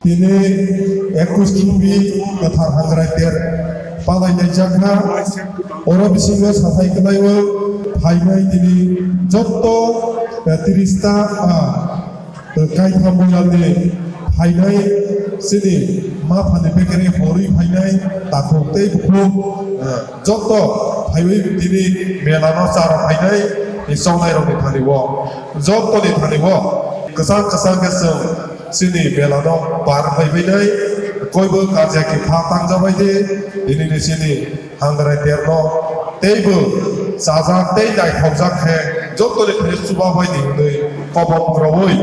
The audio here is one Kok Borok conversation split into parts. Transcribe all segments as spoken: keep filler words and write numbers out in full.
Tini ekush khipi kwthar hangrai ter palai nai jakha. Oro bisingo sathai kwlaiwi phainai tini jotto, eh, tiris ta, ah, kaitham boyalni phainai chini ma phani bekeri horwi phainai takhuk tei bukhuk, eh, jotto phaiwi tini melano chara phainai chongnai rokni thani o. Jottoni thani o kwchang kwchang khe chwng chini melano par phaibainai, koibo karja khe pha tangjabai de, tini ni chini hangrai terno teibo chajak tei naithokjak khe jottoni thani chubabai di hwnwi kobok rwui,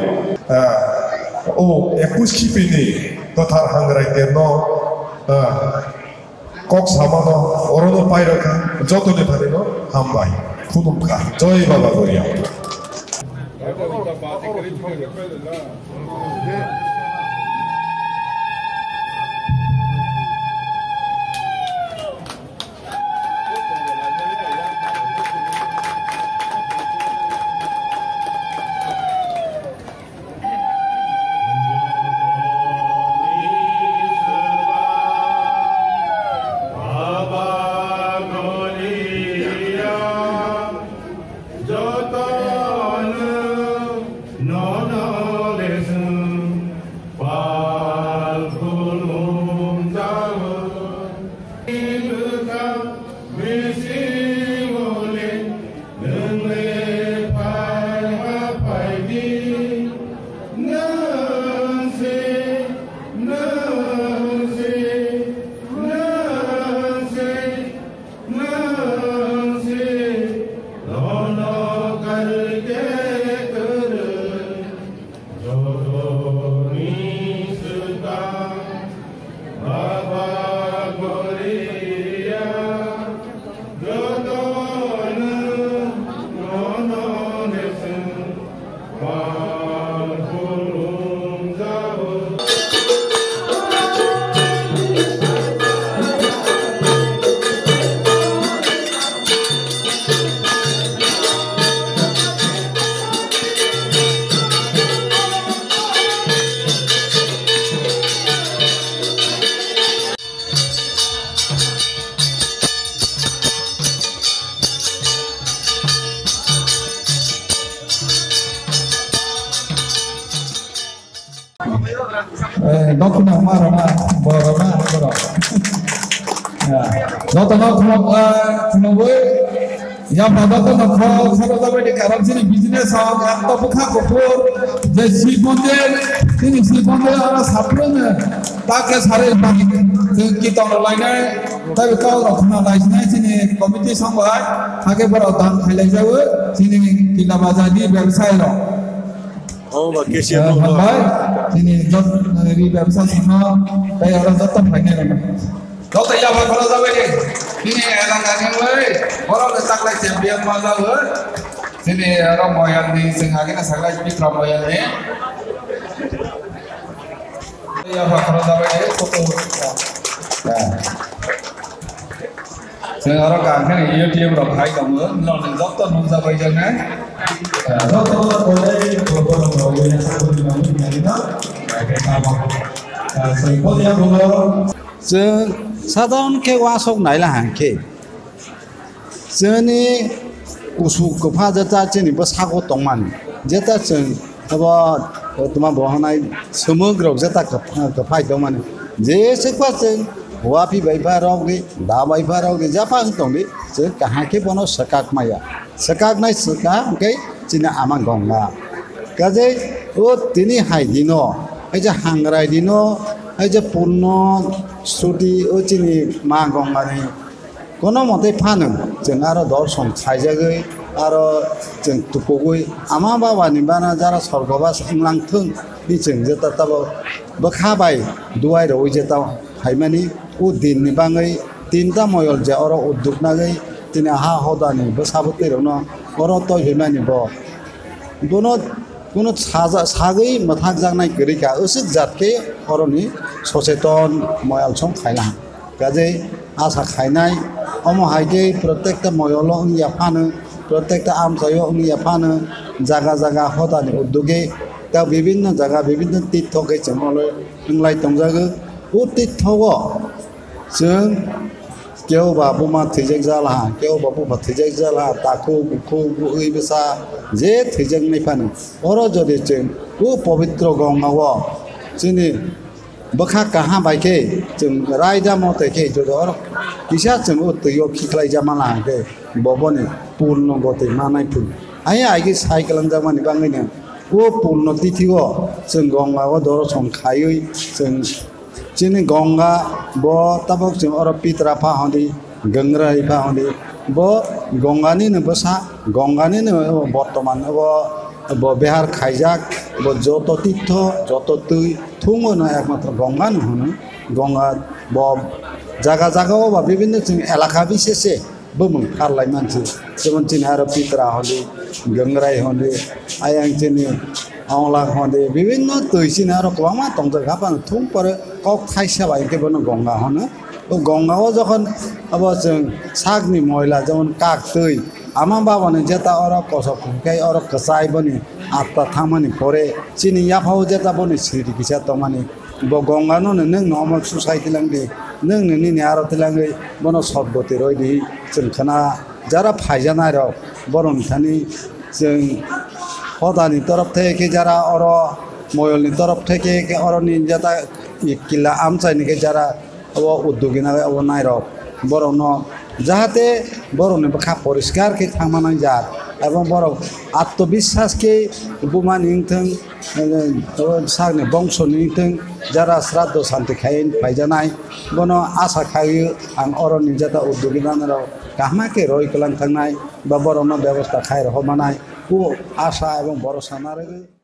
ah, o ekush khipini kwthar hangrai terno, ah, kok samano orono pairokha, jotoni thanino hambai khulumkha. Joi Baba Goria. Eh, dokhna ma rona, borona, borok. Ya, jotono khulum, eh, khulumwi, ya, jotono khulum, khulum jabai di karon chini business rok, ekto bwkha kuphur, je Shiv Mondir, chini Shiv Mondir aro saphurno ta khe sarwi chwng kiton rwlainai, tei kok rok khna laisnai chini committee song bai, hakhe borok dan khailaijago, chini Kila Bazar ni bebsai rok. Oh, ba, K C M. Eh, no, hambai. Chini jot, eh, ri bebsa songno, tei oro joto phainai rokno. Joto yapha khorok jabai di. Chini elaka ni bai, borok ni taklai champion ma jago. Chini oro moyang ni, chwng agini saklai Mitra moyang ni. Yapha khorok jabai di, photo. Ya. Chwng oro kaham khe U T M rok hai tongo, norok joto nukjak bai jaknai. Joto no kolai, joto no kolai, joto no kolai, joto no kolai. Chwng sadharon khe uansuk naila hang khe, chini kusu kwpha jeta chini bwskango tongmani, jeta chwng abo tuma bo hwnai swmwk rok jeta kwpha-, kwphai tongmani, je swkha chwng Wapi bai pha rok di, da bai pha rok di, japa wng tong di, chwng kaham khe bono swkak maya. Swkaknai swkak hwnkhe chini ama Gongga. Kaje o tini hai dino, hai je hangrai dino, hai je Purno Sruti o chini ma Gongga ni kono mote phano chwng aro dorson khaijagwi aro chwng tukugwi ama baba ni bana jara sorgobas wnglang thung di chwng jeta tabo bwkha bai duai rwi jeta. Phaimani o din ni bagwi tinta moyol je oro udduk nagwi tini ha hodani bwsa bwtwi rokno oro toi phaimani bo Bono kuno saja-, sagwi mwthakjaknai kwrwi kha, aswk jat khe oroni socheton moyal song khaina. Kajei asa khainai, omo hai khe protekta moyolo wngya phano, protekta amchaio wngya phano, jaga jaga hodani uddogwi ta bibinno jaga bibinno tithok khe chwng olo wnglai tongjago. O tithogo chwng kebo ba buma thwijak jala ha, kebo ba bupha thwijak jala ha, takhuk bukhuk bwrwi bwsa je thwijak nai phano, oro jodi chwng o pobitro Gongao chini bwkha kaham bai khe chwng raida mote khe joto oro kisa chwng o twio khiklai ja mala hwnkhe bo boni pulno goti manai phuru. Ayang aigwi sai kwlangjakmani bagwino o pulno tithio chwng Gongao doroson khaiwi chwng chini Gonga bo tabuk chwng oro pitra pha hondi, gangrai pha hondi. Bo Gongani no bwsa, Gongani no bortoman bo, bo behar khaijak, bo joto titho, joto twi thungo no ekmatro Gonga no hwno. Gonga bo jaga jaga o ba bibinno chwng elaka bisese bumung pharlai mansi. Jemon chini aro pitra hondi, gangrai hondi, ayang chini onglak hondi, bibinno twi chini aro kwbangma tongjak haphano thung pore kok thaisa bai khe bono Gonga hwno. O Gonga o jokhon abo chwng sakni moila jemon kak twi, ama babani jeta oro kosok hwnkhe oro kwchai boni atta thangmani pore chini yaphao jeta boni siri kisa tongmani. Bo Gongano no nwng no omo susai tilangdi, nwng no nini aro tilangwi bono sotgoti roidi chwng khna. Jara phaijanai rok borokni thani chwng hodani torop theke jara oro moyolni torop theke khe oroni jeta kila amchaini khe jara obo uddogina obo nairok borokno jahate borokni bwkha poriskar khe thangma nangjak ebong borok atmobiswas khe bumani wngthwng, eh, sakni bongsoni wngthwng, jara sraddho santi khai phaijanai, bono asa khaio ang oroni jeta uddogina rok kaham khe roi kwlang thangnai ba borokno bebosta khai rohormanai o asa ebong borosa narwgwi.